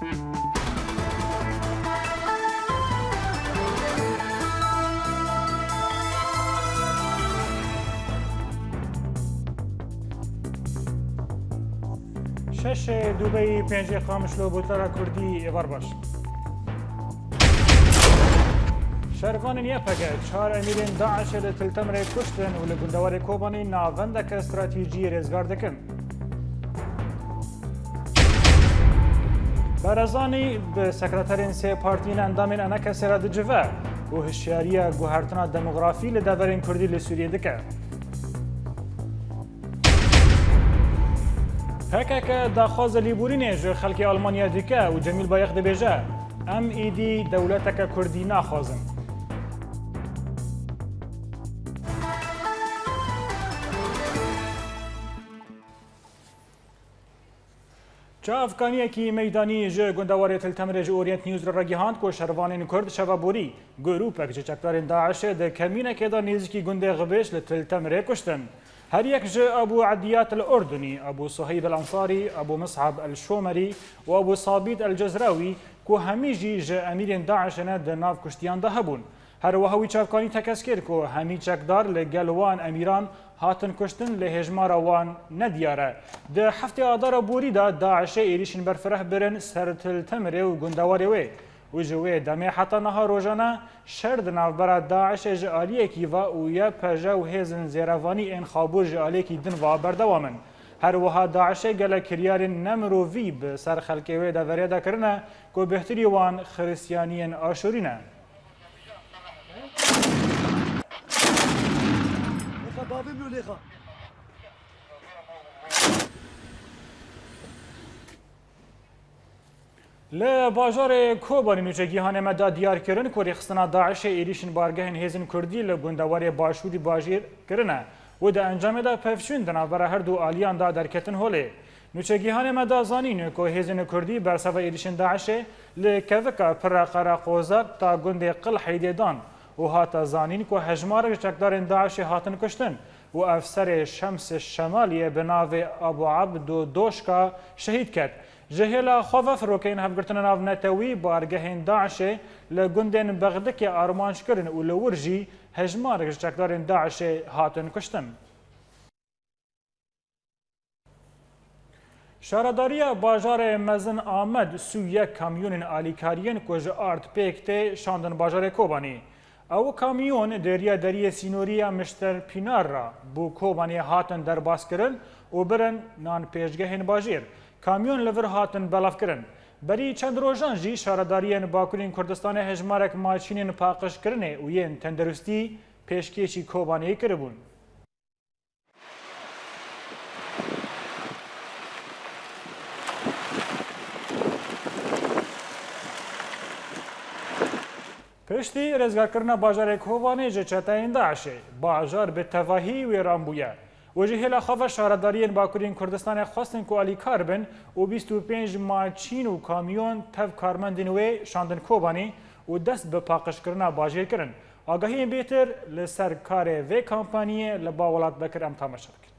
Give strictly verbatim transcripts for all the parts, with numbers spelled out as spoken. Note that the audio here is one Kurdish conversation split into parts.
Şeşê Dubeyî, pêncê Qamişlo, Botlara Kurdî, êvar baş. Şervanên Y P G çar emîrên DAIŞê li Til Temirê kuştin û li gundewarê Kobanî navendeke stratejî rêzgar dikin. Barzanî bi sekreterên sê partiyên endamên ENKSê re dicive û hişyariya guhertina demografî li deverên Kurdî li Sûriyê dike. P K K daxwaza lêborînê ji xelkê Almanya dike û Cemîl Bayek dibêje, Em êdî dewleteke Kurdî naxwazin. Çavkaniyekî meydanî ji gundewarê Til Temirê ji Orient News re ragihand ku şervanên Kurd şeva borî grûpek ji çekdarên DAIŞê di kemînekê de nêzîkî gundê Xibêş li Til Temirê kuştin. Her yek ji Ebû Ediyat el Urdunî, Ebû Suheyb el Ensarî, Ebû Mis'ab el Şomerî û Ebû Sabît el Cezrawî ku hemî jî ji emîrên DAIŞê ne di nav kuştiyan de hebûn. Her wiha wî çavkanî tekez kir ku hemî çekdar li gel wan emîran hatin kuştin, lê hêjmara wan nediyar e. Di heftê Adara borî de DAIŞê êrîşên berfireh birin ser Til Temirê û gundewarê wê û ji wê demê heta niha rojane şer di navbera DAIŞê ji aliyekî ve û Y P J û hêzên zêrevanî ên Xabûr ji aliyekî din ve berdewam in. Her wiha DAIŞê gelek kiryarên nemirovî bi ser xelkê wê deverê de kirine ku bêhtirî wan xiristiyaniyên aşûrî ne. Li bajarê Kobanî nûçegîhanê me da diyar kirin ku rêxistina DAIŞê êrîşên bargehên hêzên Kurdî li gundewarê başûrî bajêr kirine û di encamê de pevçûn di navbera her du aliyan de derketin holê. Nûçegîhanê me da zanîn ku hêzên Kurdî berseva êrîşên DAIŞê li kevika Pira Qereqozak ta gundê Qil Heydê dan û hate zanîn ku hejmarek ji çekdarên DAIŞê hatin kuştin û efserê Şems Şemaliyê bi navê Abu Abdu Doşka şehîd ket. Ji hêla xwe ve firokeyên hevgirtina navnetewî bargehên DAIŞê li gundên Bexdikê armanc kirin û li wir jî hejmarek ji çekdarên DAIŞê hatin kuştin. Şaredariya bajarê mezin Amed sû yek kamyonên alîkariyên ku ji ard pêk tê şandin bajarê Kobanî. Ew kamyon di riya deriyê sînorî ya Mişter Pînar re bo Kobanê hatin derbas kirin û birin nan pêşgehên bajêr. Kamyon li vir hatin belavkirin. Berî çend rojan jî şaredariyên Bakurên Kurdistanê hejmarek maçînên paqijkirinê û yên tenderustî pêşkêşî Kobanê kiribûn. Piştî rêzgarkirina bajarê Kobanê ji çeteyên DAIŞê, bajar bi tevahî wêran bûye û ji hêla xwe ve şaredariyên Bakurên Kurdistanê xwestin ku alîkar bin û bîst û pênc maçîn û kamyon tev karmendên wê şandin Kobanê û dest bi paqijkirina bajêr kirin. Agahiyên bêtir li ser karê vê kampaniyê li ba Welat Bekir em tamaşe bikin.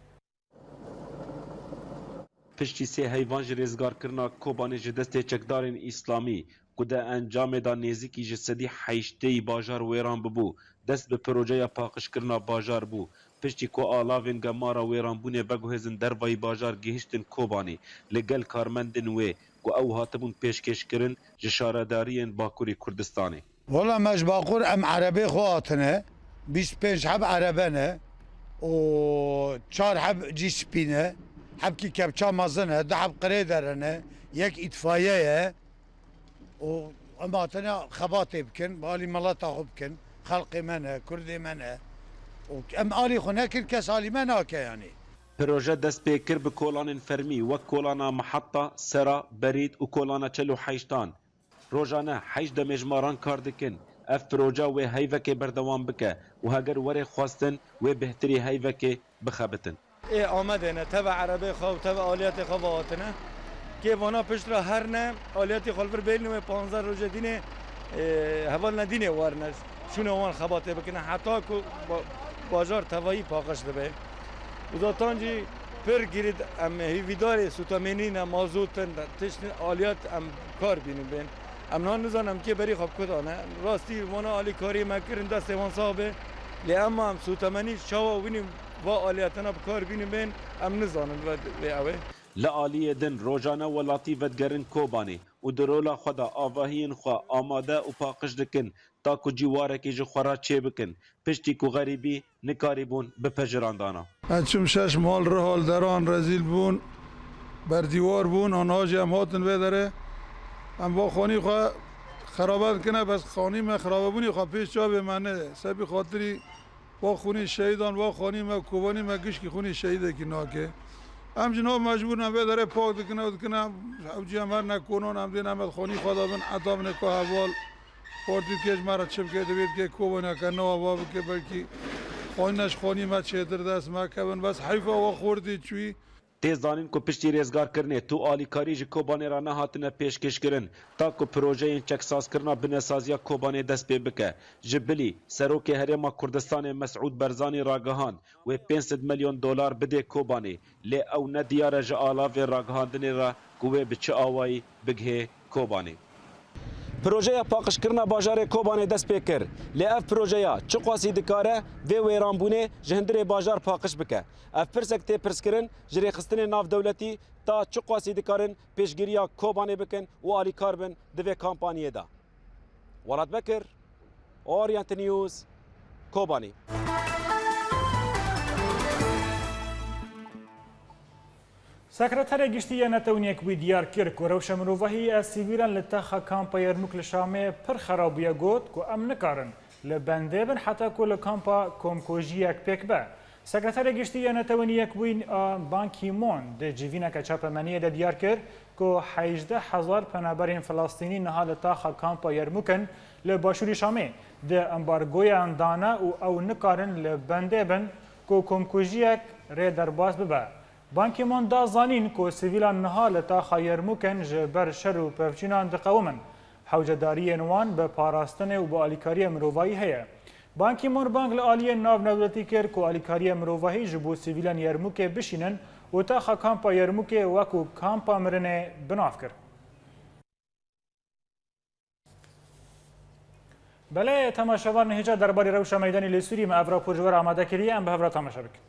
Piştî sê heyvan ji rêzgarkirina Kobanê ji destê çekdarên îslamî, ku di encamê de nêzîkî ji sedî heştê yî bajar wêran bibû, dest bi projeya paqijkirina bajar bû. Piştî ku alavên gemara wêranbûnê veguhêzin dervayî bajar gihiştin Kobanê, li gel karmendên wê ku ew hatibûn pêşkêşkirin ji şaredariyên Bakurê Kurdistanê. Wela me ji Bakur em erebê xwe hatine. Bîst pênc heb erebe ne û çar heb cî spî ne. Hebkî kepça mezin e, du heb qirê dere ne, yek îtfaiye ye û em hatine xebatê bikin, bi alî mileta xwe bikin, xelqê me ne, kurdê me ne û em alî xwe nekin, kes alî me nake yanî. Proje dest pê kir bi kolanên fermî wek kolana Mihatta, Sera, Berîd û kolana çel û heştan. Rojane heşt demê ji me re kar dikin. Ev proje wê heyvekê berdewam bike û heger were xwestin, wê bêhtirî heyvekê bixebitin. Ê Amedê ne, teve erebê xwe û teve aliyetê xwe ve hatine. Kê vana pişt re her ne, aliyetê xwe li vir bêlin wê panzdeh rojê dînê, ê, heval ne dînê werne. Şûne wan xebatê bikine. Heta ku ba-, bajar tevayî paqij dibe. Û zaten jî Pir girî em hêvîdarê sûtemenî ne, mazot in, tişt aliyat em kar bînin bên. Em niha nizanin em kê berî xwe bi ku dane. Rastî vana alîkariyê me kirin destê wan sax be. Lê ema em sûtemenî çawa winî va aliyatena bi kar bînin bên, em nizanin ve, vê ew ê. Li aliyê din rojane welatî vedigerin Kobanê û di rola xwe de avahiyên xwe amade û paqij dikin ta ku cî warekî ji xwe re çêbikin, piştî ku xerîbî nikarîbûn bi pejirandana. Ez çûm şeş mal riha li deran rezîl bûn, berdîwar bûn, aniha jî em hatin vê derê. Em va xanî xwe xerabe dikine, bes xanî me xerabebûnê xwe pêş çavê me ne. Sebî xatirî va xûnî şehîdan, va xanî me, kovanî me gişkî xûnî şehîdekî nake. Em jî nav mecbûr ne vê derê pak dikine û dikine, ew cî em her ne konan, em dê nemet xanî xwe de bin, heta binê ku heval. Xortî dikê ji me re çi bike, divê dikê kovê neke, newa va bike, belkî xanî ne ji xanî me çêtir dest me kevin. Bes heyfa wa xortî çûyî. Tê zanîn ku piştî rêzgarkirinê tu alîkarî ji Kobanê re nehatine pêşkêşkirin, ta ku projeyên çeksazkirina binesaziya Kobanê dest pê bike. Ji bilî, Serokê Herêma Kurdistanê Mesûd Barzanî ragihand, wê pênc sed milyon dolar bidê Kobanê, lê ew ne diyar e ji alavê ragihandinê re ku wê bi çi awayî bigihê Kobanê. Projeya paqijkirina bajarê Kobanê dest pê kir, lê ev projeya çiqasî dikare vê wêranbûnê ji hundirê bajar paqij bike? Ev pirsek tê pirskirin ji rêxistinên navdewletî, ta çiqasî dikarin pêşgiriya Kobanê bikin û alîkar bin di vê kampanyê de. Welat Bekir, Orient News, Kobanê. Sekreterê Giştî yê Netewên Yekbûyî diyar kir ku rewşa mirovahî ya sivîlan li taxa kampa Yermûk li Şamê pir xera bûye, got ku em nikarin li bendê bin heta ku li kampa komkujiyek pêk be. Sekreterê Giştî yê Netewên Yekbûyî a Ban Ki-moon di civîneke çapemeniyê de diyar kir ku hejdeh hezar penaberên Filistînî niha li taxa kampa Yermûk in li başûrî Şamê, di ambargoyan dane û ew nikarin li bendê bin ku komkujiyek rê derbas bibe. Ban Ki-moon da zanîn ku sivîlan niha li taxa Yermûk in ji ber şer û pevçûnan diqewimin. Hewcedariyên wan bi parastinê û bi alîkariya mirovahî heye. Ban Ki-moon bang li aliyên navnewletî kir ku alîkariya mirovahî ji bo sivîlên Yermûkê bişînin û taxa kampa Yermûkê wekû kampa mirinê bi nav kir. Belê, temaşevan, hêja derbarê rewşa meydanê li Sûriyê me ev rapor ji we re amade kiriye, em bi hev re temaşe bikin.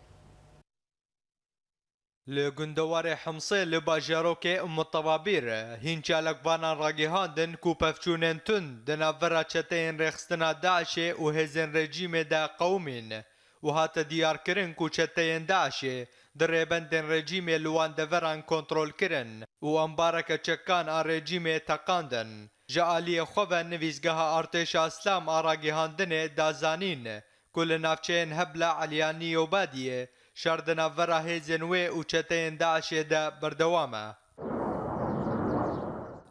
Li gundewarê Himsê li bajarokê Umm Tewabîr hîn çalakvanan ragihandin ku pevçûnên tund di navbera çeteyên rêxistina DAIŞê û hêzên rejîmê de qewimîn û hate diyarkirin ku çeteyên DAIŞê di rêbendên rejîmê li wan deveran kontrol kirin û ambareke çekan a rejîmê teqandin. Ji aliyê xwe ve nivîsgeha Artêşa Îslam a ragihandinê da zanîn ku li navçeyên Hebla, Eliyaniyê û Badiyê şer di navbera hêzên wê û çeteyên DAIŞê de berdewam e.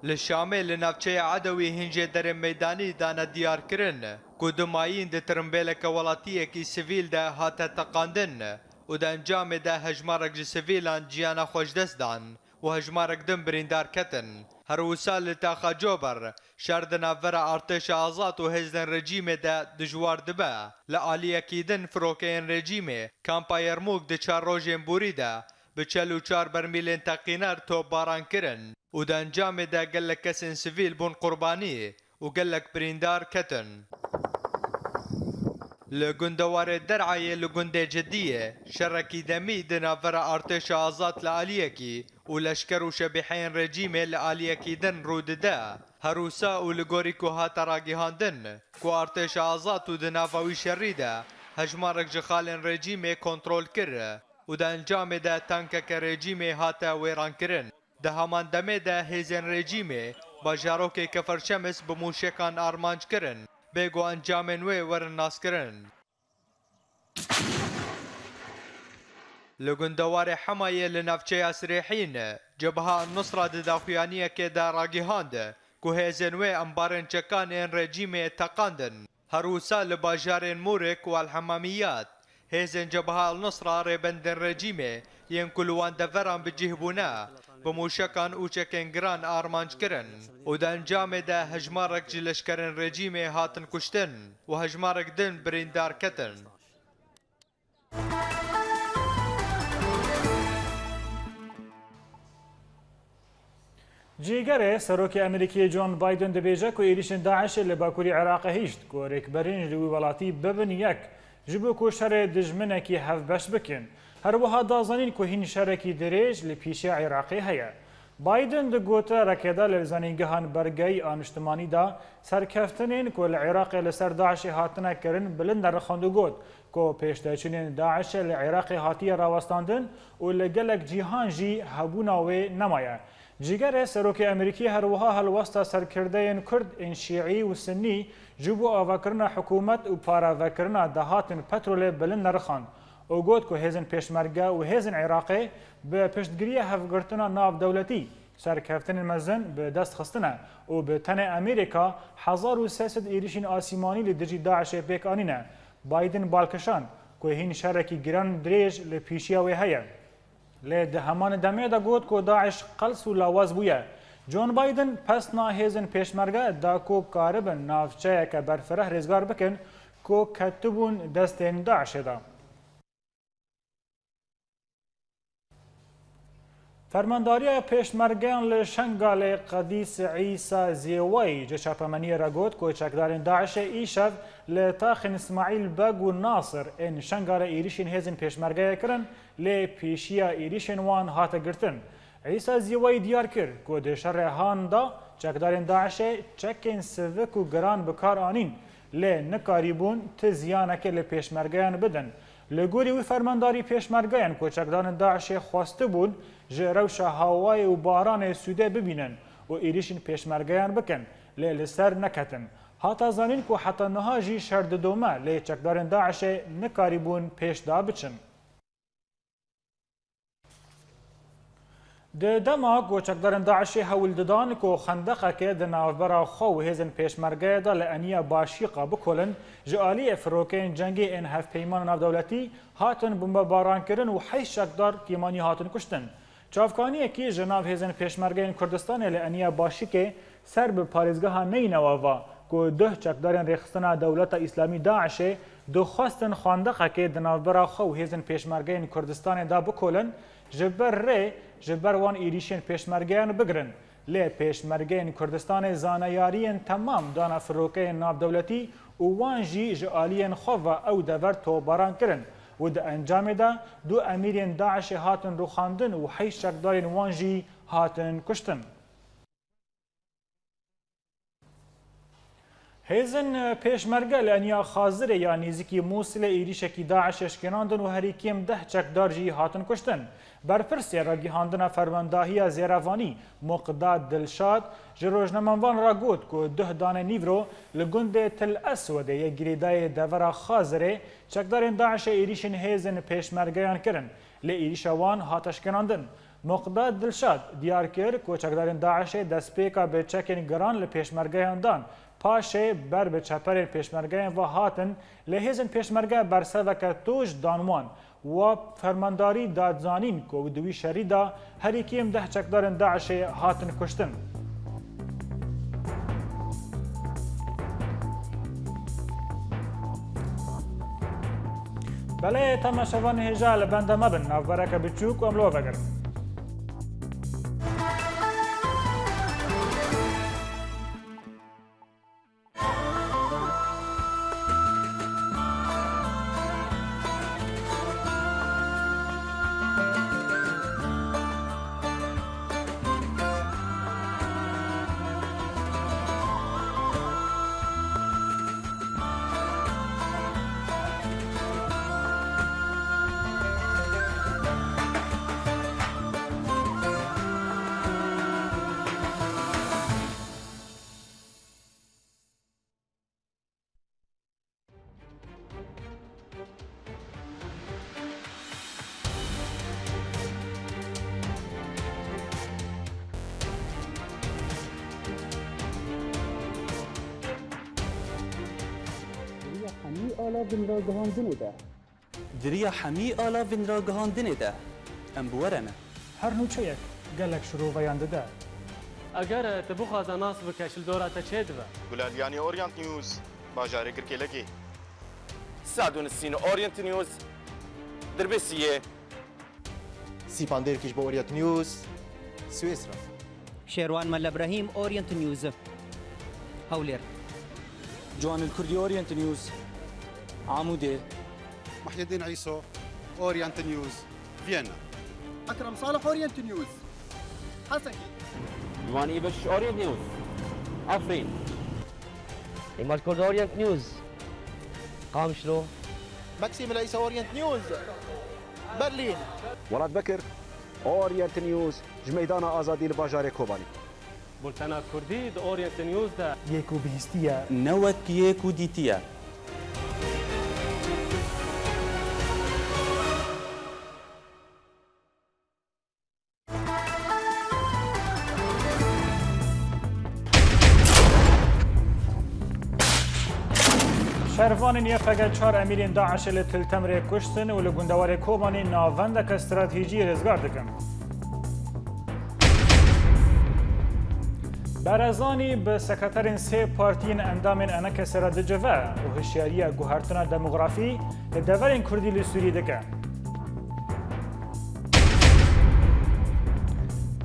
Li Şamê li navçeya Edewî hîn jêderên meydanî dane diyarkirin ku du mayîn di tirimbêleke welatiyekî sivîl de hate teqandin û di encamê de hejmarek ji sivîlan jiyana xwe ji dest dan û hejmarek din birîndar ketin. Her wisa li taxa Cober şer di navbera artêşa azad û hêzên rejîmê de dijwar dibe. Li aliyekî din firokeyên rejîmê kampa Yermûk di çar rojên borî de bi çel û çar bermîlên teqîner topbaran kirin û di encamê de gelek kesên sivîl bûn qurbanî û gelek birîndar ketin. Li gundewarê Der'ayê li gundê Cidiyê şerekî demî di navbera artêşa azad li aliyekî û leşker û şebîheyên rejîmê li aliyekî din rû dide. Her wisa û li gorî ku hate ragihandin ku artêşa azad û di nava wî şerî de hejmarek ji xalên rejîmê kontrol kir û di encamê de tankeke rejîmê hate wêrankirin. Di heman demê de hêzên rejîmê bajarokê Kefer Şems bi mûşekan armanc kirin, bê ku encamên wê werin naskirin. Li gundewarê Hemayê li navçeya Sirêhîn, Cebha Nusra di daxuyaniyekê de ragihand ku hêzên wê embarên çekan ên rejîmê teqandin. Her wisa li bajarên Mûrik û El Hemamiyat, hêzên Cebha El Nusra rêbendên rejîmê yên ku li wan deveran bi cih bûne, bi mûşekan û çekên giran armanc kirin û di encamê de hejmarek ji leşkerên rejîmê hatin kuştin û hejmarek din birîndar ketin. Cîgerê Serokê Amerîkî John Biden dibêje ku êrîşên DAIŞê li Bakurî Iraqê hişt, ku rêkberên li wî welatî bibin yek, ji bo ku şerê dijminekî hevbeş bikin. Her wiha da zanîn ku hîn şerekî dirêj li pêşiya Iraqê heye. Biden di gotirareke de li zanîngehan bergeyî a niştimanî de serkeftinên ku li Iraqê li ser DAIŞê hatine kirin bilind nerixand û got ku pêşdeçûnên DAIŞê li Iraqê hatiye rawestandin û li gelek cîhan jî hebûna wê nemaye. Cîgerê Serokê Amerîkî her wiha helwesta serkirdeyên Kurd ên Şîî û Sinnî ji bo avakirina hikûmet û paravekirina dahatên petrolê bilind nerixand û got ku hêzên Pêşmerge û hêzên Iraqê bi piştgiriya hevgirtina navdewletî serkeftinên mezin bi dest xistine û bi tenê Amerîka hezar û sê sed êrîşên asîmanî li dijî DAIŞê pêk anîne. Biden bal kişand ku hîn şerekî giran dirêj li pêşiya wê heye. Lê di heman demê de got ku DAIŞ qels û lawaz bûye. John Biden pesna hêzên Pêşmerge da ku karibin navçeyeke berfireh rêzgar bikin ku ketibûn destên DAIŞê de. Fermandariya Pêşmergeyan li Şengalê Qedîs Îsa Zêwayî ji çapemeniyê re got ku çekdarên DAIŞê îşev li taxên Îsmaîl Beg û Nasir ên Şengalê êrîşên hêzên Pêşmergeyê kirin, lê pêşiya êrîşên wan hate girtin. Îsa Zîwayî diyar kir ku di şerê han de çekdarên DAIŞê çekên sivik û giran bi kar anîn, lê nikarîbûn ti ziyanekê li pêşmergeyan bidin. Li gorî wî, fermandarî pêşmergeyan ku çekdarên DAIŞê xwestibûn ji rewşa hawayê û baranê sûdê bibînin û êrîşên pêşmergeyan bikin, lê li ser neketin. Hata zanîn ku heta niha jî şer didome, lê çekdarên DAIŞê nikarîbûn pêş de biçin. Di dema ku çekdarên DAIŞê hewl didan ku xendeqekê di navbera xwe û hêzên pêşmergeyê de li eniya Başîqa bikolin, ji aliyê firokeyên cengê ên hevpeyman navdewletî hatin bombebaran kirin û heşt çekdar kêmanî hatin kuştin. Çavkaniyekî ji nav hêzên pêşmergeyên Kurdistanê li eniya Başîkê ser bi parêzgeha Neynewa va ku duh çekdarên Rêxistina Dewleta Îslamî DAIŞê dixwestin xwendeqekê di navbera xwe û hêzên pêşmergeyên Kurdistanê de bikolin, ji ber rê ji ber wan êrîşên pêşmergeyan bigirin. Lê pêşmergeyên Kurdistanê zaneyariyên temam dane firokeyên navdewletî û wan jî ji aliyên xwe ve ew dever topbaran kirin û di encamê de du emîrên DAIŞê hatin rûxandin û heşt çekdarên wan jî hatin kuştin. Hêzên pêşmerge li eniya Xazirê ya nêzîkî Mûsilê êrîşekî DAIŞê şkênandin û herî kêm deh çekdar jî hatin kuştin. Berpirsê ragihandina fermandahiya Zêrevanî Muqdad Dilşad ji rojnamevan re got ku duh danê nîvro li gundê Til Eswedê yê girêdayê devera Xazirê çekdarên DAIŞê êrîşên hêzên pêşmergeyan kirin, lê êrîşa wan hate şkênandin. Muqdad Dilşad diyar kir ku çekdarên DAIŞê destpêka bi çekên giran li pêşmergeyan dan, paşê ber bi çeperên pêşmergeyan ve hatin, lê hêzên pêşmerge berseveke toj dan wan. Wa fermandarî da zanîn ku di wî şerî de herî kêm deh çekdarên DAIŞê hatin kuştin. Belê, temaşevanên hêja, li benda me bin, navbereke biçûk û em li we vegerin. Di riya hemî alavên ragihandinê de. Di riya hemî alavên ragihandinê de em bi we re ne. Her nûçeyek gelek şiroveyan dide. Eger tu bixwaze nas bike, ji li dora te çê dibe. Gulaliyanê Orient News, bajarê Girkêlekê. Sadûnisîn Orient News, Dirbêsiyê. Sîpan Dêrkî ji bo Orient News, Swêsra. Şêrwan Mele Brahîm, Orient News, Hewlêr. Ciwan el Kurdî, Orient News, Amûdê. Muhyiddin Îso, Orient News, Viyana. Ekrem Salih, Orient News, Hesekî. Ciwan Îbiş, Orient News, Efrîn. Îmad Kurd, Orient News, Qamişlo. Maxim Îsa, Orient News, Berlîn. Welat Bekir, Orient News, ji Meydana Azadî li bajarê Kobanî. Bultena Kurdî di Orient News de. Yê ku bihîstiye. Ne wek yê ku dîtiye. Şervanên Y P G çar emîrên DAIŞê li Til Temrê kuştin û li gundewarê Kobanî navendeke stratejî rizgar dikin. Barzanî bi sekreterên sê partiyên endamên ENKSê re dicive û hişyariya guhertina demografî li deverên Kurdî li Sûrî dike.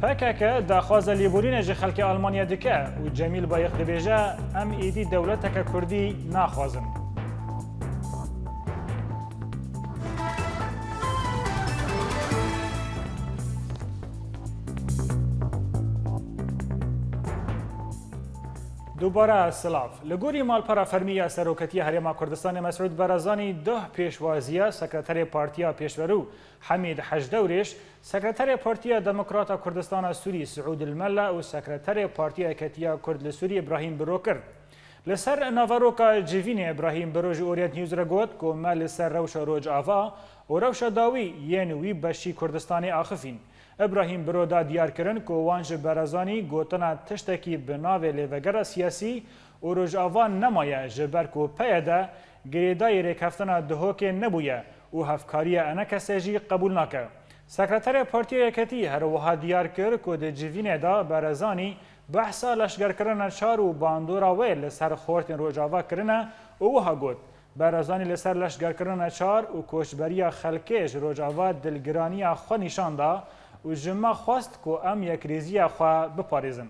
P K K daxwaza lêborînê ji xelkê Almanya dike û Cemîl Bayik dibêje, em êdî dewleteke Kurdî naxwazin. Dubare silav. Li gorî malpera fermî ya Seroketiya Herêma Kurdistanê Mesûd Barzanî, duh pêşwaziya Sekreterê Partiya Pêşverû Hemîd Hejdewrêş, Sekreterê Partiya Demokrata Kurdistana Sûrî Siûd El Mella û Sekreterê Partiya Yeketiya Kurd li Sûrî Îbrahîm Biro kir. Li ser naveroka civînê Îbrahîm Biro ji Orient News re got ku me li ser rewşa Rojava û rewşa dawî yên wî beşî Kurdistanê axifîn. Îbrahîm Biro da diyarkirin ku wan ji Barzanî gotina tiştekî bi navê lêvegera siyasî û Rojava nemaye, ji ber ku P Y D girêdayî rêkeftina Duhokê nebûye û hevkariya ENKSê jî qebûl nake. Sekreterê Partiya Yeketî her wiha diyar kir ku di civînê de Barzanî behsa leşgerkirina çar û bandora wê li ser xortên Rojava kirine û wiha got, Barzanî li ser leşgerkirina çar û koçberiya xelkê ji Rojava dilgiraniya xwe nîşan da û ji me xwest ku em yekrêziya xwe biparêzin.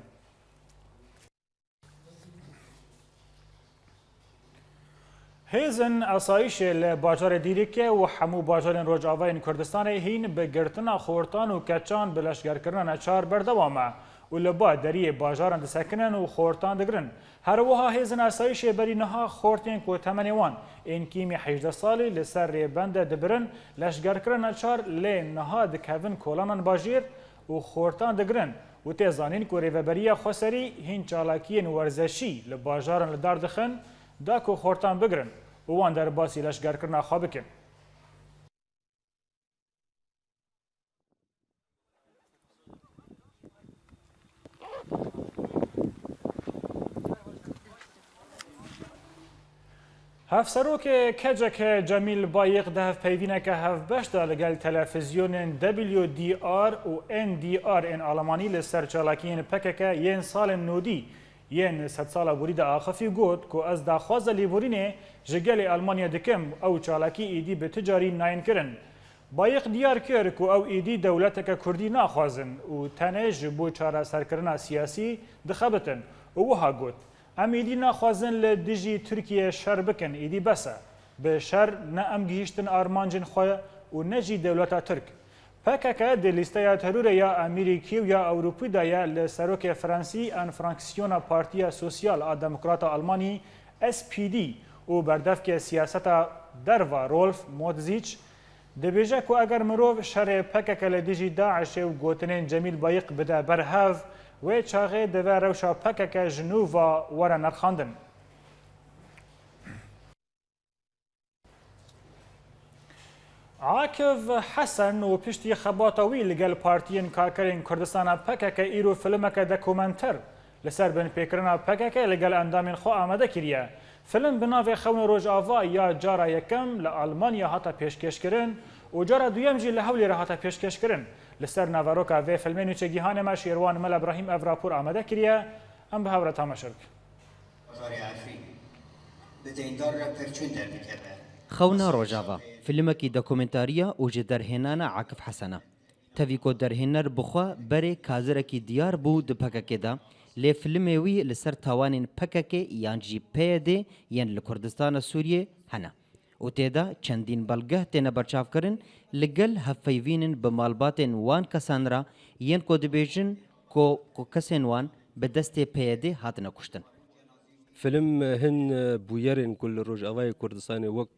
Hêzên asayîşê li bajarê Dîrikê û hemû bajarên Rojavayên Kurdistanê hîn bi girtina xortan û keçan bi leşgerkirina neçar berdewam e û li ba deriyê bajaran disekinin û xortan digirin. Her wiha hêzên asayîşê berî niha xortên ku temenê wan ên kîmî hejdeh salî li ser rêbend de dibirin, leşgerkirina neçar lê niha dikevin kolanan bajêr û xortan digirin û tê zanîn ku Rêveberiya Xweserî hîn çalakiyên werzeşî li bajaran li dar dixin, da ku xortan bigirin û wan derbasî leşgerkirina xwe bikin. Hevserokê K C K Cemîl Bayik di hevpeyvîneke hevbeş de li gel televîzyonên W D R û N D R ên Almanî li ser çalakiyên P K K yên salên nodî yên sedsala borî de axifî got ku ez daxwaza lêborînê ji gelê Almanya dikim, ew çalakî êdî bi ti carî nayên kirin. Bayik diyar kir ku ew êdî dewleteke Kurdî naxwazin û tenê ji bo çareserkirina siyasî dixebitin û wiha got, Em êdî naxwazin li dijî Tirkiyê şer bikin, êdî bes e. Bi şer ne em gihîştin armancên xwe û ne jî dewleta Tirk. P K K di lîsteya terorê ya Amerîkî û ya Ewropî de ye, li serokê Fransî an fraksiyona Partiya Sosyal a Demokrata Almanî, S P D, û berdevkê siyaseta derva Rolf Mozzic, dibêje ku eger mirov şerê P K K li dijî DAIŞê û gotinên Cemîl Bayik bide ber hev, wê çaxê divê rewşa P K K ji nû ve were nirxandin. Akif Hesen û piştî xebata wî li gel Partiyên Karkerên Kurdistana P K K îro filimeke dokumenter li ser binpêkirina P K K li gel endamên xwe amade kiriye. Filim bi navê Xewna Rojava ya cara yekem li Almanya hate pêşkêşkirin û cara duyem jî li Hewlêrê hate pêşkêşkirin. Li ser naveroka vê filmê nûçegihanê me Şêrwan Mel Ebrahîm ev rapor amade kiriye. Em bi hev re temaşe bikin. Bajarê Efrîn bi deyndar re pir çûn derdikeve. Xewna Rojava, filimekî dokumentarî ye û ji derhênana Akif Hesen e. Tevî ku derhêner bi xwe berê kazirekî diyar bû di P K K de, lê filimê wî li ser tawanên P K K yan jî P Y D yên li Kurdistana Sûriyê hene. Û tê de çendîn belgeh têne berçavkirin, li gel hevpeyvînin bi malbatên wan kesan re yên ku dibêjin ku, ku kesên wan bi destê P Y D hatine kuştin. Film hin bûyerên ku li Rojavayê Kurdistanê wek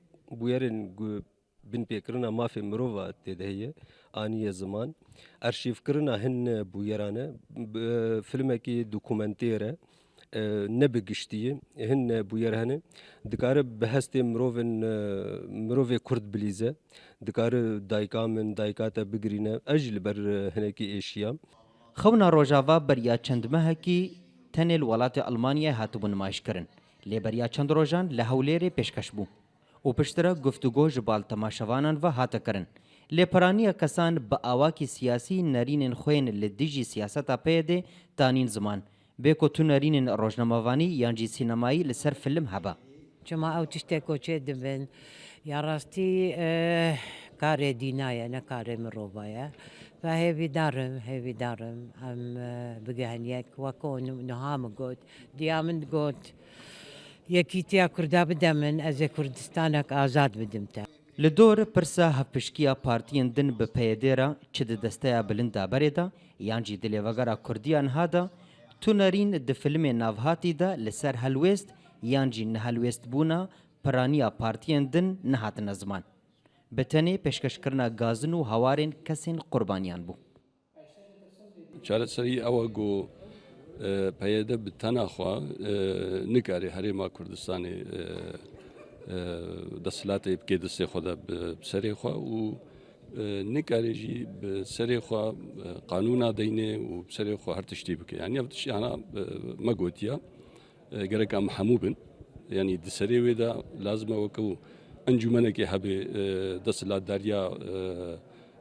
bûyerên ku binpêkirina mafê mirova tê de heye, aniye ziman. Arşîvkirina hin bûyeran e, bi, filmekî dokumentêr e, e, ne bi giştî ye. Hin bûyer hene. Dikare bi hestê mirovên, e, mirovê Kurd bilîze. Dikare dayika min, dayika te bigirîne. Ez jî li ber, e, hinekî êşiyam. Xewna Rojava beriya çend mehekî tenê li welatê Almanyayê hatibû nimayişkirin. Lê beriya çend rojan li Hewlêrê pêşkeş bû. Û piştre guftûgo ji bal temaşevanan ve hate kirin. Lê piraniya kesan bi awakî siyasî nerînên xwe yên li dijî siyaseta P Y D tanîn ziman. Bê ku tu nerînên rojnamevanî yan jî sînemayî li ser filim hebe. Çima ew tişteko çê dibin? Ya rastî, eh, karê dîna ye, ne karê mirova ye. Ve hêvîdar im, hêvîdar im em, eh, bigihin yek. Weko nu-, niha min got, diya min got, Yekîtiya Kurda bide min, ez ê Kurdistanek azad bidim te. Li dor pirsa hevpişkiya partiyên din bi P Y D re çi di desteya bilind de berê de yan jî di lêvegera Kurdiya niha de, tu nerîn di filmê navhatî de li ser helwêst yan jî nehelwêstbûna piraniya partiyên din nehatine ziman. Bi tenê pêşkeşkirina gazin û hawarên kesên qurbaniyan bû. Çareserî ew e ku, e, P Y D bi tena xwe, e, nikare Herêma Kurdistanê, e, e, desthilatê bike destê xwe de bi, bi serê xwe û, e, nikare jî bi serê xwe, e, qanûna deyne û bi serê xwe her tiştî bike. Yanî ev tiştî hana, e, me gotiya, e, gerek em hemû bin. Yanî di serê wê de lazim e wekû encûmenekê hebe, e, desthilatdariya,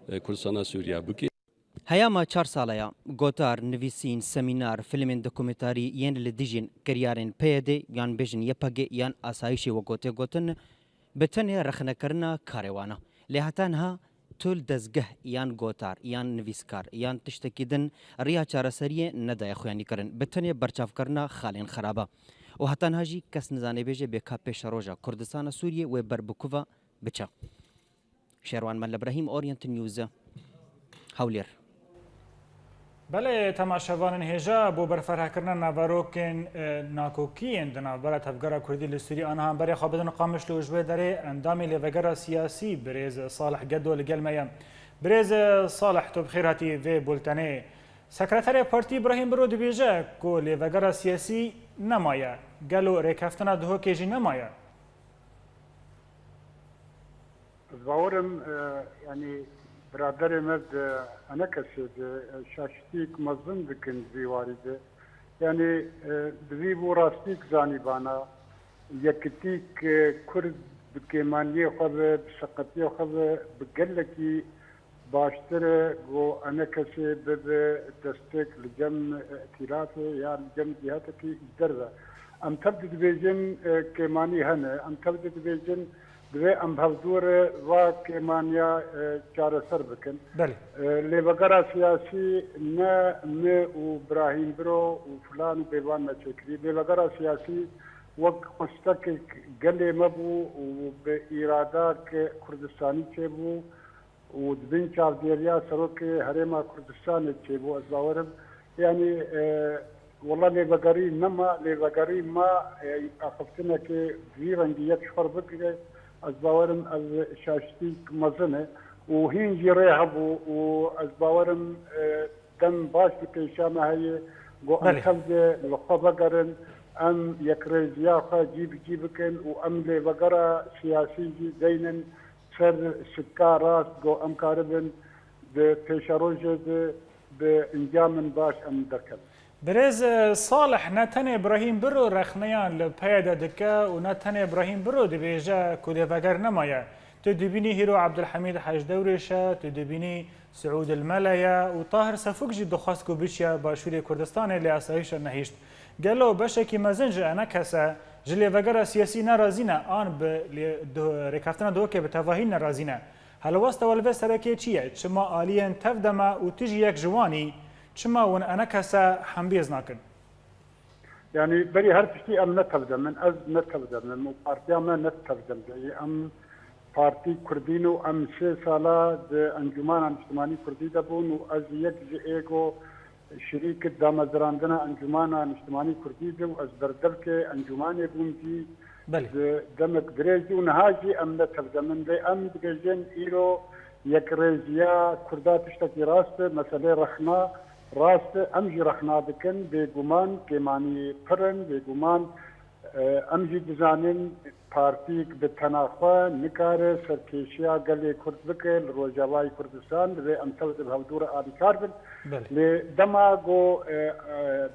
e, e, Kurdistana Sûriya bike. Heyama çar sala ya, gotar, nivîsîn, semînar, filmên dokumentarî yên li dijîn kiryarên P Y D yan bêjin Y P G yan asayîşê wek tê gotin, bi tenê rexnekirina karê wan e. Lê heta niha tu li dezgeh yan gotar, yan nivîskar, yan tiştekî din riya çareseriyê nedaye xuyanîkirin. Bi tenê berçavkirina xalên xerab e. Û heta niha jî kes nizane bêje bê ka pêşeroja Kurdistana Sûriyê wê ber bi ku ve biçe. Şêrwan Mel Ibrahîm, Orient News, Hewlêr. Belê, temaşevanên hêja, bo berfirehkirina naverokên, e, nakokiyên di navbera tevgera Kurdî li Sûrî a niha em berê xwe bidin Qamişlo û ji wê derê endamê lêvegera siyasî birêz Salih Gedo li gel me ye. Birêz Salih, tu bi xêr hatî vê bultenê. Sekreterê Partî Îbrahîm Biro dibêje ku lêvegera siyasî nemaye. Gelo rêkeftina Duhokê jî nemaye? Ez bawer im, e, yanî biraderê me di Enekesê de, e, şaştîk mezin dikin vî warî de. Yanî, e, divî bû rastîk zanîbana, yekitîk, e, Kurd bi kêmaniyê xwe ve, bi seqetiyê xwe ve, bi gelekî baştir e ku Enekesê bibe destek li cem îtîlafê ya li cem cîhetekî ji derve. Em tev de dibêjin, e, kêmanî hene. Em tev de dibêjin divê em bi hevdû re va kêmaniya, e, çareser bikin. Belê. E, lêvegera siyasî ne me û Birahîm Biro û filan û bêvan me çêkirî. Lêvegera siyasî wek xwestekek gelê me bû û bi îradak Kurdistanî çêbû. û di bin çavdêriya serokê Herêma Kurdistanê çêbû, ez bawer im. Yanî, e, wela lêvegerî nema, lêvegerî ma, e, axiftinekê vî rengî yek ji xwe re bigire, ez bawer im ev şaştîk mezin e û hîn jî rê hebû û ez bawer im, e, dem baş li pêşiya me heye, ku em Belê. tev de li xwe vegerin, em yekrêziya xwe cî bi cî bikin û em lêvegera siyasî jî deynin ser sika rast, ku em karibin bi pêşerojê de bi encamên baş em derkevin. Birêz, e, Salih, ne tenê Birahîm Biro rexneyan li P Y D dike û ne tenê Birahîm Biro dibêje ku lêveger nemaye. Tu dibînî hîro Abdulhamîd Hec Dewrêş e, tu dibînî Siûd El Mele ye û Tahir Sefûk jî dixwest ku biçiya Başûrê Kurdistanê lê asayîşa nehişt. Gelo beşekî mezin ji Enekese, ji lêvegera siyasî nerazî ne an bi lê-, du-, rêkeftina Duhokê bi tevahî nerazî ne? Helwesta we li vê serekê çi ye? Çima aliyên tevdeme û tu jî yek ji wan î? Çima hûn enekese hembêz nakin? Yanî berî her tiştî em ne tevdem in, ez ne tevdem im û partiya me ne tevdem de ye. Em partî kurdî ne û em sê sala di Encûmana Niştimanî Kurdî de bûn û ez yek ji ê ku şirîk damezirandina Encûmana Niştimanî Kurdî de û ez berdevkê encûmanê bûm jî Belê. di demek dirêj de û niha jî em ne tevdem in. Lê em dibêjin îro yekrêziya Kurda tiştekî rast e, meselê rexna rast e, em jî rexna dikin, bêguman kêmanî pir in, bêguman, e, em jî dizanin partîk bi tena xwe nikare serkêşiya gelê Kurd bike li Rojavayê Kurdistan, divê em tev di bi hevdû re alîkar bin. Belê. Lê dema ku, e, e,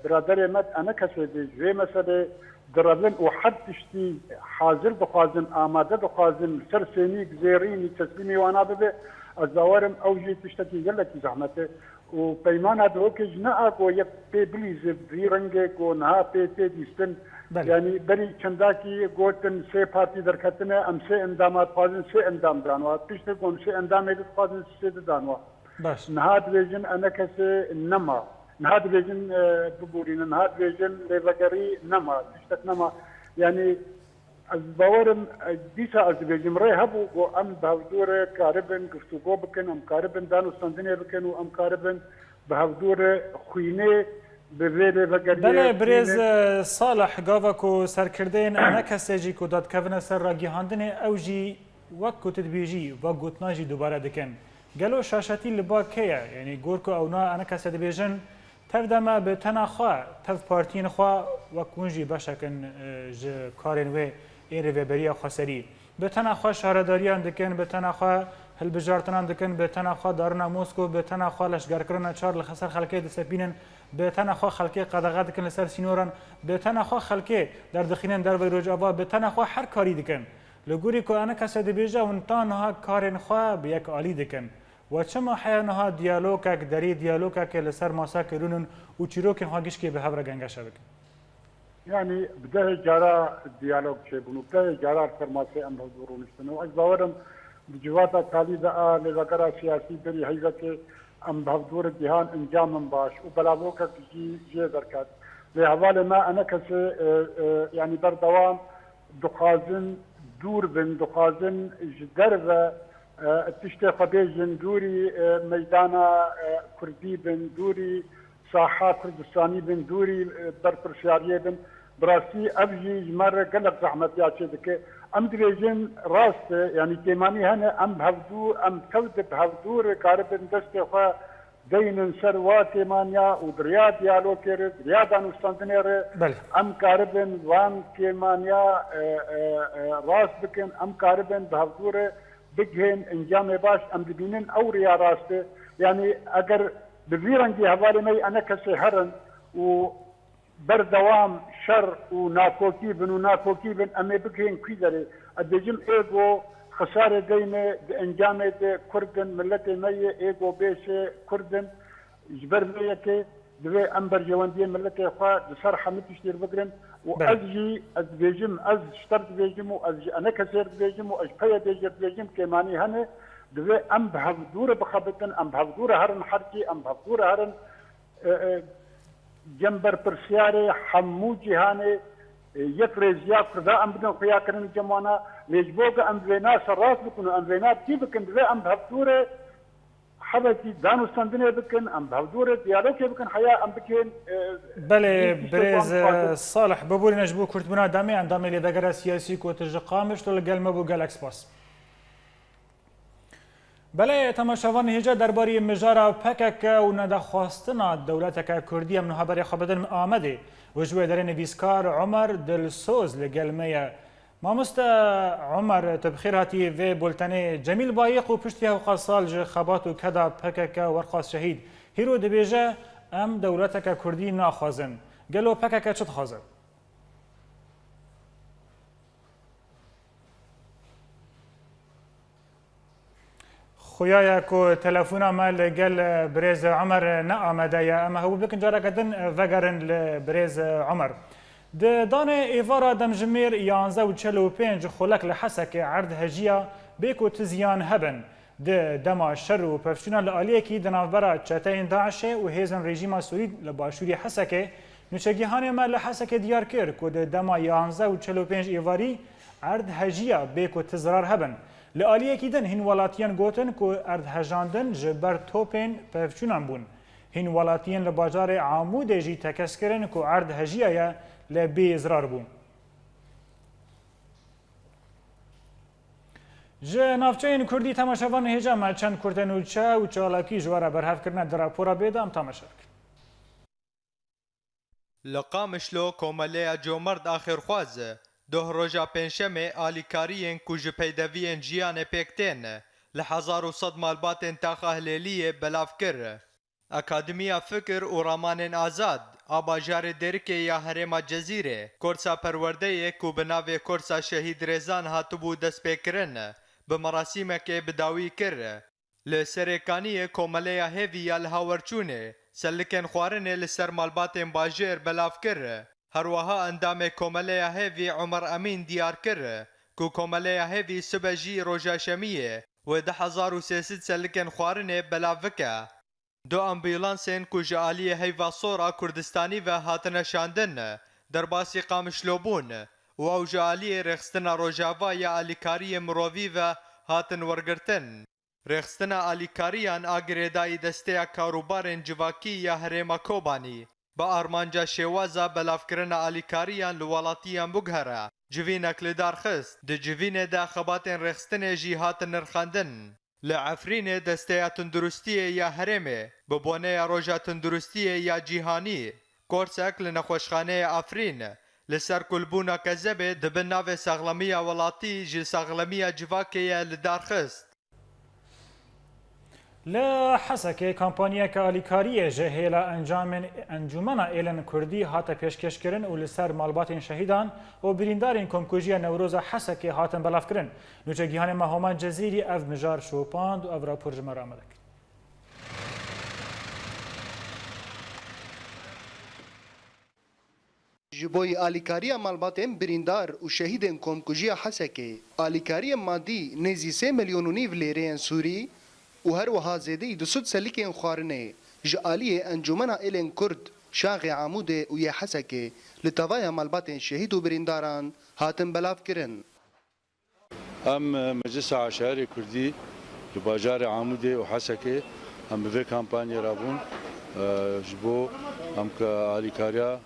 biraderê me di enekesê de ji vê meselê direvin û her tiştî hazir dixwazin, amade dixwazin, li ser sênîk zêrînî teslîmî wana bibe, ez bawer im ew jî tiştekî gelekî zehmet e. Û peymana Duhokê ji ne a ku yek pê bilîze vî rengê ku niha pê tê dîstin. Belê. Yanî berî çendakî gotin sê partî derketine, em sê endama dixwazin, sê endam dan wa. Piştre ku em sê endamê dixwazin, sê didan wa. Baş. Niha dibêjin enekesê nema. Niha dibêjin, e, biborînin. Niha dibêjin lêvegerî nema. Tiştek nema. Yanî ez bawerim, e, dîsa ez dibêjim rê hebû ku em bi hevdû re karibin guftûgo bikin, em karibin danûstandinê bikin û em karibin bi hevdû re xwînê bi vê lêvegeriyê Belê, birêz, bînin. e, Salih, gava ku serkirdeyên enekesê jî ku dadikevine ser ragihandinê, ew jî wek ku tu dibêjî, va gotina jî dubare dikin. Gelo şaşetî li ba kê ye? Yanî gor ku ew na enekese dibêjin, tev de me bi tena xwe, tev partiyên xwe, wek hûn jî beşek in, e, ji karên wê ê rêveberiya xweserî. Bi tena xwe şaredariyan dikin, bi tena xwe hilbijartinan dikin, bi tena xwe darina Mosko, bi tena xwe leşgerkirina çar li ser xelkê disepînin, bi tena xwe xelkê qedexe dikin li ser sînoran, bi tena xwe xelkê derdixînin derveyî Rojava, bi tena xwe her karî dikin. Li gorî ku enekese dibêje, hûn ta niha karên xwe bi yek alî dikin. We çima heya niha diyalogek, derê diyalogekê li ser masa kirûnin û çîrokên xwe gişkê bi hev re gengeşe bikin? Yanî bi dehê cara diyalog çêbûn û bi dehê cara li ser masê em hevdû rûniştin û ez bawer im di civata talî de a lêvegera siyasî berî heyvekê em bi hevdû re gihan encamên baş û belavokek jî jê derket. Lê hevalê me enekesê, e, e, yanî berdewam dixwazin dûr bin, dixwazin ji derve, e, tiştê xwe bêjin, dûrî, e, meydana, e, kurdî bin, dûrî saha Kurdistanî bin, dûrî, e, berpirsiyariyê bin. Bi rastî ev jî ji me re gelek zehmetiya çêdike. Em dibêjin rast e, yanî kêmanî hene, em bi hevdû, em tev de bi hevdû re karibin destê xwe deynin ser wa kêmaniya û di riya diyalogê re, di riya danûstandinê re Belê. em karibin van kêmaniya, e, e, e, rast bikin, em karibin bi hevdû re bigihên encamê baş. Em dibînin ew riya rast e. Yanî eger bi vî rengî hevalê me yê enekesê herin û berdewam şer û nakokî bin û nakokî bin, em ê bigihên kwî derê? Ez dibêjim ê ku xisarê deyne di encamê de Kurd in, miletê me ye, ê ku bêşê Kurd in. Ji ber vê yekê divê em berjewendiyên miletê xwe di ser hemî tiştî re bigirin û Belê. ez jî, ez dibêjim, ez ji te re dibêjim û ez ji enekesê re dibêjim û ez ji peyedê jî re dibêjim, kêmanî hene, divê em bi hevdû re bixebitin, em bi hevdû re herin hercî, em bi hevdû re herin, e, e, cem berpirsiyarê hemû cîhanê, e, yek rêziya Kurda em bidin xuyakirin cem wana, lê ji bo ku em vêna serrast bikin û em vêna tî bikin, divê em bi hevdû re hebekî danûstandinê bikin, em bi hevdû re diyalogê bikin, heya em bikên, e, Belê, vî tiştê ku em birêz, dixwazin. e, Salih, biborîne ji bo kurtbûna demê endamê lêvegera siyasî ku tu ji Qamişlo li gel me bû, gelek spas. Belê, temaşevan, hêja derbarî mijara P K K û nedexwastina dewleteke Kurdî em niha berê xwe bidin Amedê û ji wê derê nivîskar Omer Dilsoz li gel me ye. Mamoste Omer, tu bi xêr hatî vê bultenê. Cemîl Bayiq û piştî hewqas sal ji xebat û keda P K K werxwast şehîd. Hîro dibêje, em dewleteke Kurdî naxwazin. Gelo P K K çi dixwaze? Xuya ye ku telefona me li gel, e, birêz Omer ne amade ye. Em hewil bikin careke din, e, vegerin li birêz, e, Omer. Di danê êvara demjimêr yanzdeh û çel û pênc xulek li Hesekê erd hejiya bê ku tu ziyan hebin. Di dema şer û pevçûna li aliyekî di navbera çeteyên DAIŞê û hêzên rejîma Sûrî li başûrî Hesekê, nûçegihanê me li Hesekê diyar kir ku di dema yanzdeh û çil û pênc êvarî erd hejiya bê ku ti zirar hebin. Li aliyekî din hîn welatiyan gotin ku erd hejandin ji ber topên pevçûnan bûn. Hîn welatiyên li bajarê Amûdê jî tekez kirin ku erd hejiya ye lê bê zirar bû. Ji navçeyên Kurdî temaşevan hêja me çend kurte nûçe û çalakî ji we re berhev kirine di rapora bêdam temaşe bikin. Li Qamişlo Komeleya Comerd a Xêrxwaz doh roja Pêncşemê alîkariyên ku ji peydeviyên jiyanê pêk tên li hezar û sed malbatên taxa Hilêliyê belav kir. Akademiya Fikir û Ramanên Azad a bajarê Dêrikê ya herêma Cezîrê, korsa perwerdeyê ku bi navê Korsa Şehîd Rêzan hatibû destpêkirin, bi merasîmekê bi dawî kir. Li Serêkaniyê Komeleya Hêvî ya li Hawerçûnê selikên xwarinê li ser malbatên bajêr belav kir. Herweha endamê Komeleya Hêvî Omer Emîn diyar kir ku Komeleya Hêvî sibe jî roja Şemiyê wê du hezar û sê sed selikên xwarinê belav bike. Du ambulansên ku ji aliyê Heyva Sor a Kurdistanî ve hatine şandin, derbasî Qamişlo bûn û ew ji aliyê Rêxistina Rojava ya Alîkariyê Mirovî ve hatin wergirtin. Rêxistina alîkariyan a girêdayî Desteya Karûbarên Civakî ya Herêma Kobanî bi armanca şêwaza belavkirina alîkariyan li welatiyan biguhere, civînek li dar xist. Di civînê de xebatên rêxistinê jî hatin nirxandin. Li Efrînê Desteya Tunduristiyê ya Herêmê bi boneya Roja Tunduristiyê ya Cîhanî, korsek li nexweşxaneyê Efrîn li ser kulbûna kezebê di bin navê Saxlemiya Welatî ji Saxlemiya Civakê ye li dar xist. Li Hesekê kampanyeke alîkariyê ji hêla encamên Encûmena Êlên Kurdî hate pêşkêşkirin û li ser malbatên şehîdan û birîndarên Komkujiya Newroza Hesekê hatin belavkirin. Nûçegîhanê me Homan Cezîrî ev mijar şopand û ev rapor ji me re amade kir. Ji bo alîkariya malbatên birîndar û şehîdên komkujiya Hesekê, alîkariyên madî nêzî sê milyon û nîv lêreyên Sûrî û her wiha zêdeyî du sed selikên xwarinê ji aliyê Encûmena Êlên Kurd Şaxê Amûdê û yê Hesekê li tevaya malbatên şehîd û birîndaran hatin belavkirin. Em, e, Meclisa Eşairê Kurdî li bajarê Amûdê û Hesekê em bi vê kampanyê re bûn, e, ji bo em ke alîkariya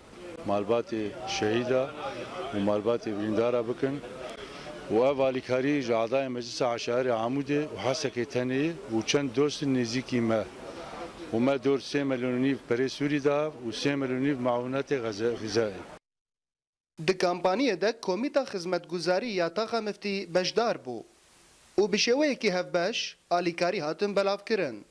malbatê şehîda û malbatê birîndara bikin û ev alîkarî ji adayên Meclisa Eşairê Amûdê û Hesekê tenê û çend dostên nêzîkî me û me dor sê milyon û nîv perê Sûrî da û sê milyon û nîv meûnetê xeze-, xizayê. Di kampaniyê de Komîta Xizmetguzarî ya Taxa Miftî beşdar bû û bi şêweyekî hevbeş alîkarî hatin belavkirin.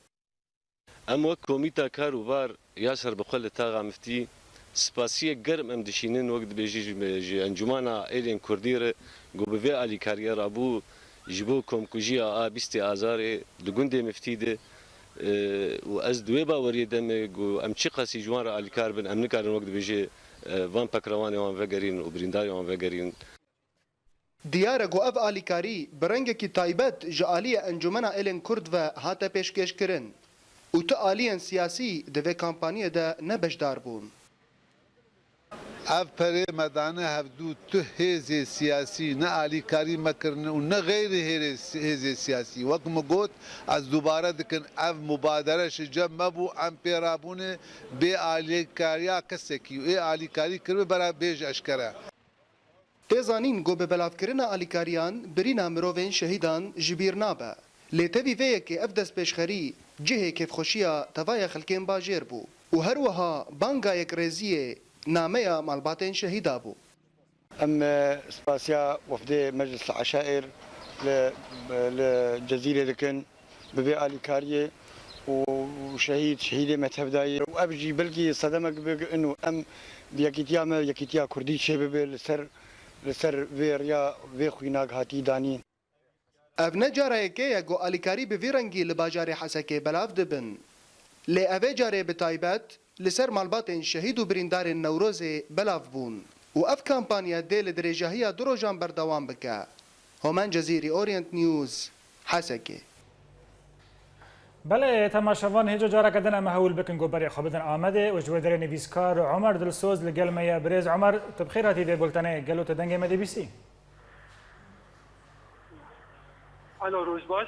Em wek Komîta Kar û Bar ya Serbixwe li Taxa Miftî spasiyek germ em dişînin, wek dibêjî ji, ji Encûmana Êlên Kurdî re ku bi vê alîkariyê rabû ji bo komkujiya a bîstê Azarê di gundê Miftî de. E, û ez di wê baweriyê de me ku em çiqasî ji wan re alîkar bin, em nikarin wek dibêje, e, van pekrewanê wan vegerîn û birîndarê wan vegerîn. Diyar e ku ev alîkarî bi rengekî taybet ji aliyê Encûmena Êlên Kurd ve hate pêşkêşkirin û tu aliyên siyasî di vê kampanyê de ne beşdar bûn. Ev perê me dane hevdû, tu hêzê siyasî ne alîkarî me kirine û ne xeyrî hêrê-, hêzê siyasî. Wek min got, ez dubare dikim, ev mubadere ji cem me bû, em pê rabûne bê alîkariya kesekî û ê alîkarî kiribe bera bêje eşkere. Tê zanîn ku bi belavkirina alîkariyan birîna mirovên şehîdan ji bîr nabe. Lê tevî vê yekê ev destpêşxerî cihê kêfxweşiya tevaya xelkên bajêr bû û her wiha banga yekrêziyê nameya malbatên şehîda bû. Em, e, spasiya wefdê Meclis Eşair li, li Cezîrê dikin bi vê alîkariyê û şehîd, şehîdê me tevdayê û ev jî belkî sedemek bibe û em bi yekîtiya me, yekîtiya Kurdî çêbibe li ser, li ser vê riya vê xwînak hatî danîn. Ev ne cara yekê ye ku alîkarî bi vî rengî li bajarê Hesekê belav dibin. Lê ev ê carê bi taybet li ser malbatên şehîd û birîndarên Newrozê belav bûn û ev kampanya dê li dirêjahiya du rojan berdewam bike. Homen Cezîrî, Orient News, Hesekê. Belê, temaşevan, hêco careke din em hewl bikin ku berê xwe bidin Amedê û ji wê derê nivîskar Omer Dilsoz li gel me ye. Birêz Omer, tu bi xêr hatî vê bultenê. Gelo tu dengê me dibîsî? Alo, roj baş.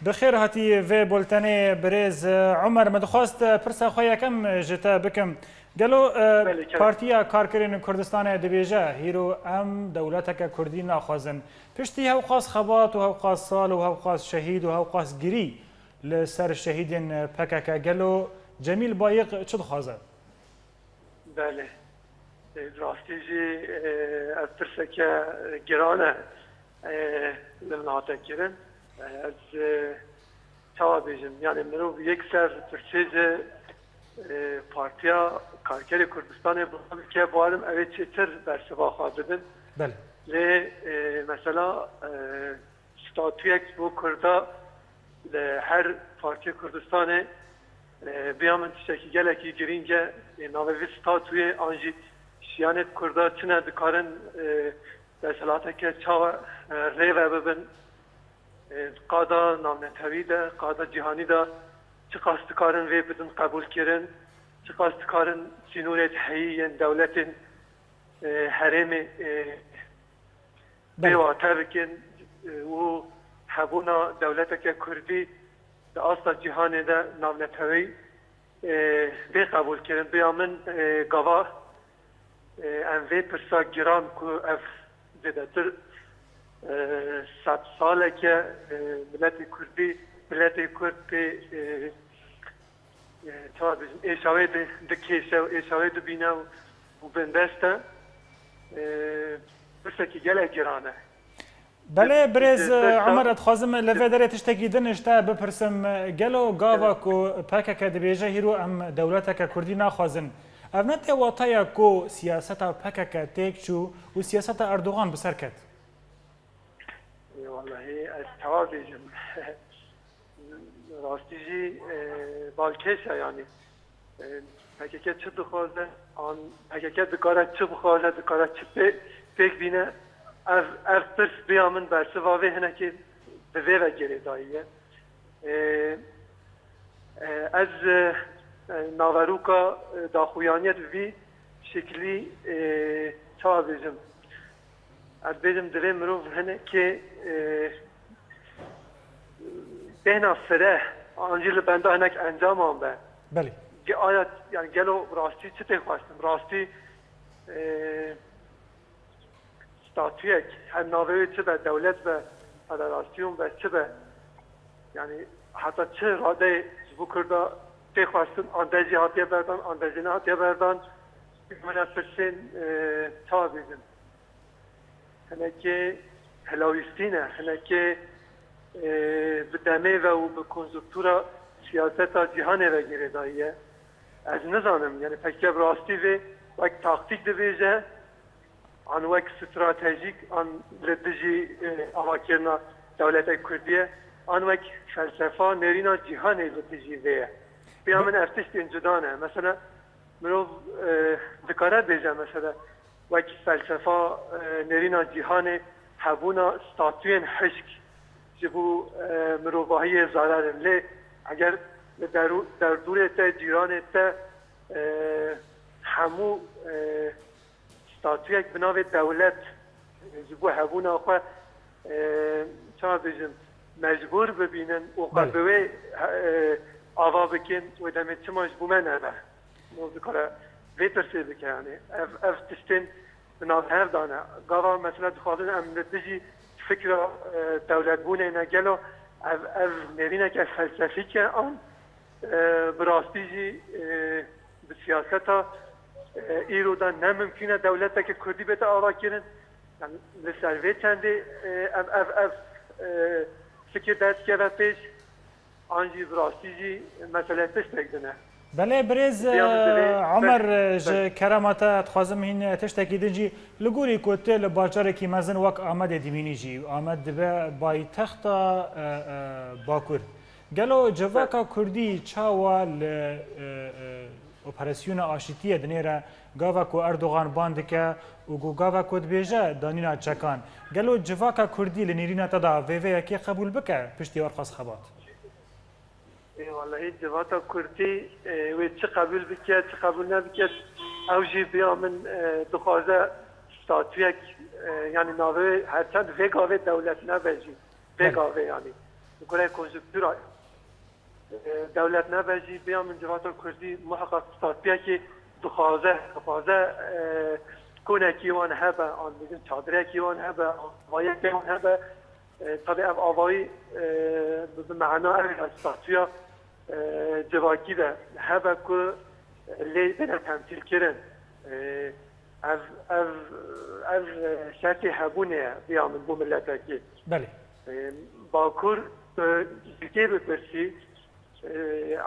Bi xêr hatî vê bultenê, birêz, e, Omer. Me dixwest, e, pirsa xwe yekem ji te bikim. Gelo, e, Belê, kerem. Partiya Karkerên Kurdistanê dibêje, hîro em dewleteke Kurdî naxwazin. Piştî hewqas xebat û hewqas sal û hewqas şehîd û hewqas girî li ser şehîdên P K K, gelo Cemîl Bayiq çi dixwaze? Belê. E, rastî jî, e, ev pirseke giran e, e, li min hate kirin. E, ez, e, çawa bêjim? Yani mirov yekser pirsê ji, e, Partiya Karkerê Kurdistanê bike, barim ew ê çêtir bersiva xwe bidin. Belê. Lê, e, mesela, e, statuyek bo Kurda li her partiya Kurdistanê, e, biya min tiştekî gelekî girîng e. Ê, navê vî statuyê an jî şiyanê Kurda çi ne dikarin, e, desthilateke çawa, e, rê ve bibin. E, qada navnetewî de, qada cîhanî de çiqas dikarin vê bidin qebûlkirin, çiqas dikarin sînorê heyî yên dewletên, e, herêmê, e, Belê. Pêwate bikin, e, û hebûna dewleteke Kurdî di asta cîhanê de navneteweyî, e, bê qebûlkirin. Biya min, e, gava, e, em vê pirsa giran ku ev zêdetir, e, sed saleke, e, miletê Kurdî, miletê Kurd pê, e, e, çawa bêjim, êşawê di-, dikêşe û êşawê dibîne û, û bindest e. E, pirsekî gelek giran e. Belê, birêz, Ji ber e, Omer, ez dixwazim li vê derê tiştekî din ji te bipirsim. Gelo gava Evet. ku P K K dibêje hîro em dewleteke Kurdî naxwazin, ev ne tê wateya ku siyaseta P K K têk çû û siyaseta Erdogan bi ser ket? Ê, wellahî, ez tewa bêjim. Rastî jî, e, balkêş e, yanî. E, P K K çi dixwaze, an P K K dikare çi bixwaze, dikare çi pê-, pêk bîne? Ev, ev pirs biya min bersiva vê hinekê bi vê ve girêdayî ye. E, e, ez, e, e, naveroka, e, daxuyaniyê bi vî şeklî, e, çawa bêjim? Ez dibêjim, divê mirov hinekê, e, bêhna fire, an jî li benda hinek encaman be. Belê. Ge-, aya, yani gelo rastî çi tê xwestin? Rastî, e, statuyek, her navê wê çi be, dewlet be, federasyon be, çi be? Yani heta çi radeyê ji bo Kurda tê xwestin, an de jî hatiye berdan, an de jî nehatiye berdan? Min ev pirsên, e, çawa bêjin? Hinekê helawîstî ne, hinekê, e, bi demê ve û bi konjunktura siyaseta cîhanê ve girêdayî ye. Ez nizanim, yani P K K bi rastî vê wek taktîk dibêje, an wek stratejîk, an li dijî, e, avakirina dewletê Kurdî ye, an wek felsefa nêrîna cîhanê li dijî vê ye. Piya min ev tiştên cuda ne. Mesela mirov, e, dikare bêje, mesela, wek felsefa, e, nêrîna cîhanê, hebûna statuyên hişk ji bo, e, mirovahiyê zarar in. Lê eger li deru-, derdorê te, cîranê te, e, hemû, e, statuyek bi navê dewlet, e, ji bo hebûna xwe, e, çawa bêjim, mecbûr bibînin û xwe Belê. bi wê, e, ava bikin, wê demê çima ji bo me nebe? Mirov dikare vê pirsê bike, yani ev, ev tiştên bi nav hev dane. Gava mesela dixwazin em li dijî fikra, e, dewletbûnê ne, gelo ev, ev nêrîneke felsefîk e an, e, bi rastî jî, e, bi siyaseta, e, îro de ne mimkûn e dewleteke Kurdî bête avakirin? Yani li ser vê çendê, e, ev, ev, ev, e, fikir derdikeve pêş? An jî bi rastî jî mesele tiştek din e. Belê, birêz, Diya min divê e, Omer, e, ji Belê. kerema te dixwazim hîn, e, tiştekî din jî, li gorî ku tu li bajarekî mezin wek Amedê dimînî jî, Amed dibe paytexta, e, e, Bakur. Gelo civaka Belê. Kurdî çawa li, e, e, operasyona aşîtiyê dinêre, gava ku Erdogan ban dike û ku gava ku dibêje danîna çekan? Gelo civaka Kurdî li nêrîna te de vê vê yekê qebûl bike piştî Orxas Xebat? Ê, wellehî civata Kurdî, ê, wê çi qebûl bike, çi qebûl nebike, ew jî biya min, ê, dixwaze statuyek, ê, yanî navê wê her çend vê gavê dewlet nebe jî. Vê Belê. gavê yanî. Bi gurê konjuktura, ê, dewlet nebe jî biya min civata Kurdî muheqeq statuyekê dixwaze, dixwaze, ê, konekî wan hebe, an bêjin çadirekî wan hebe, an vayekê wan hebe. E, tabi ev avayî, e, bi, bi mehna ev e, statuya, e, civakî de hebe ku lê bine temsîl kirin. E, ev, ev, ev, e, şertê hebûnê ye, biya min bo miletekî. Belê. E, Bakur, e, ji kê bipirsî, e,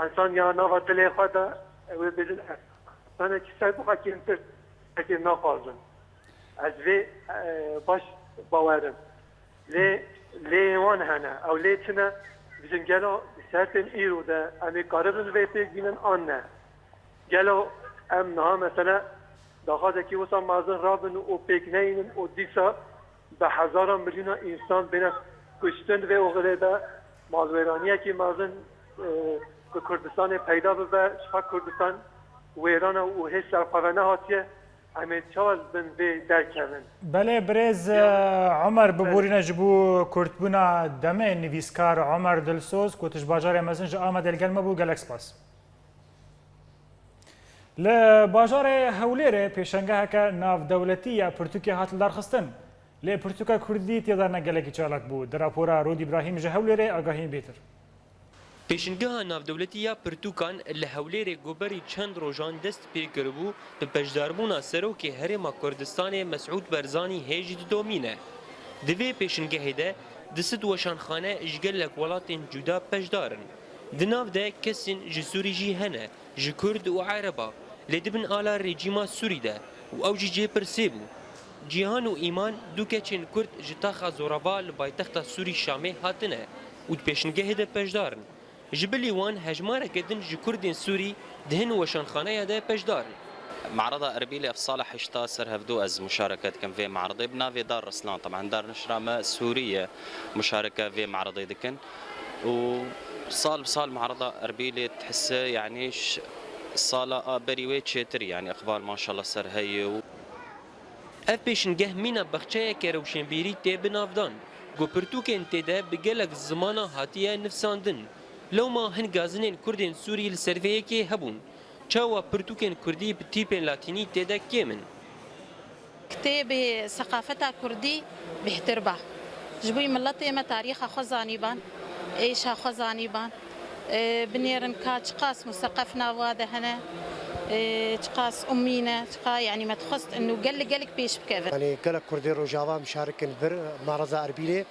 ensan ya nava dilê xwe de, e, wê bêjin, e, insanekî ser bixe kêmtir, kêmtir naxwazin. Ez vê, e, baş bawerim. Lê, lê wan hene. Ew lê çi ne? Bijin gelo şertên îro de em ê karibin vê pêk bînin an ne? Gelo em niha mesela daxwazekî wisa mezin rabin û pêk neynin û dîsa bi hezaran milyona însan bêne kuştin vê oxirê de malwêraniyekî mezin, e, bi Kurdistanê peyda bibe, ji xwe Kurdistan wêran e û hêj serxwe ve nehatiye. Em ê çawa li bin vê derkevin? Belê, birêz, Ya, e, Omer, belê. biborîne ji bo kurtbûna demê, nivîskar Omer Dilsoz, ku tu ji bajarê mezin ji Amedê li gel me bû, gelek spas. Li bajarê Hewlêrê pêşengeheke navdewletî ya pirtûkê hat lidarxistin. Lê pirtûka kurdî tê de ne gelekî çalak bû. Di rapora Rûd Îbrahîm ji Hewlêrê agahiyên bêtir. Pêşingeha navdewletî ya pirtûkan li Hewlêrê ku berî çend rojan dest pê kiribû, bi beşdarbûna Serokê Herêma Kurdistanê Mesûd Barzanî hê jî didomîne. Di vê pêşingehê de du sed weşanxane ji gelek welatên cuda beşdar in. Di nav de kesên ji Sûrî jî hene, ji Kurd û Ereba, lê di bin ala rejîma Sûrî de û ew jî jê pirsê bû. Cîhan û Îman, du keçên Kurd ji taxa Zorava li paytexta Sûrî Şamê hatine û di pêşingehê de beşdar in. Ji bilî wan hejmareke din ji Kurdên Sûrî di hin weşanxaneya de beşdar in. Merada Erbîlê ev sala heşta ser hevdu ez muşareke dikim vê meredê. Bi navê Dar Rislan, teben dar nişra me Sûrî ye, muşareke vê meredê dikin. Û sal bi sal merada Erbîlê dihise, yanî ş-, sala a berî wê çêtir, yanî iqbal maşallah ser heye û Ev pêşingeh mîna baxçeyeke rewşenbîrî tê bi nav dan, ku pirtûkên tê de bi gelek zimana hatiye nivsandin. Lewma hin gazinên Kurdên Sûrî li ser vê yekê hebûn. Çawa pirtûkên Kurdî bi tîpên Latînî tê de kêm in? Kitêbê seqafeta Kurdî bêhtir ba. Ji bo miletê me tarîxa xwe zanîban, êşa xwe zanîban. E, binêrin ka çiqas museqef nav wa de hene, e, çiqas ummî ne, çiqa, yanî me dixwest inu gel li gelek pêş bikevin. Yanî gelek Kurdê Rojava mişarik in vir mereza Erbîlê.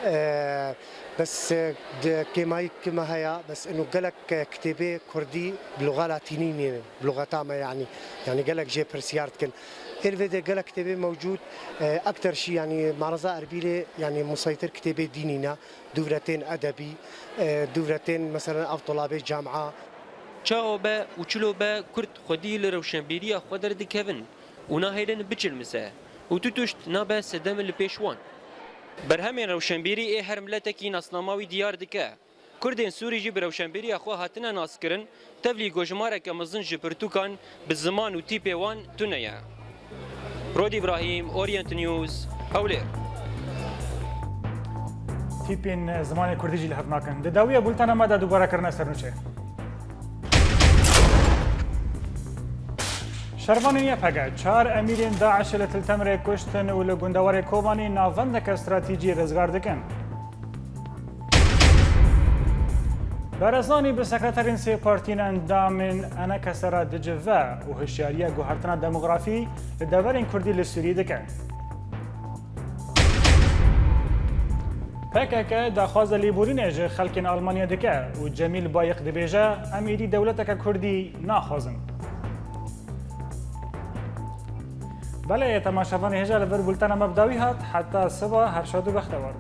E, bes, e, di kêmayî ki me heya, bes inu gelek, e, kitêbê Kurdî bi luxa Latînî nînin, bi luxeta me yanî. Yanî gelek jê pirsiyar dikin. Êl vê de gelek kitêbê mewcûd, e, ekter şî, yanî mereza Erbîlê, yanî museytir kitêbê dînî ne. Dûvretên edebî, e, dûvretên, meselen, ev tulabê camia. Çawa be û çilo be, Kurd xwedî li rewşenbîriya xwe derdikevin û nahêlin biçilmise û tu tişt nabe sedem li pêş wan. Berhemên rewşenbîrî ê her miletekî nasnama wî diyar dike. Kurdên Sûrî jî bi rewşenbîriya xwe hatine naskirin, tevlî ku jimareke mezin ji pirtûkan bi ziman û tîpê wan tune ye. Rod Îbrahîm, Orient News, Hewlêr. Tîpên zimanê kurdî jî li hev nakin. Di dawiya bultena me de dubare kirine sernûçê. Şervanên Y P G çar emîrên DAIŞê li Til Temirê kuştin û li gundewarê Kobanî navendeke stratejî rizgar dikin. Barzanî bi sekreterên sê partiyên endamên ENKS'ê re dicive û hişyariya guhertina demografî li deverên Kurdî li Sûriyê dike. P K K daxwaza lêborînê ji xelkên Almanya dike û Cemîl Bayik dibêje, em êdî dewleteke Kurdî naxwazin. Belê, temaşevanê hêja, li vir bultena me bi dawî hat, heta siba her şad û bextewar.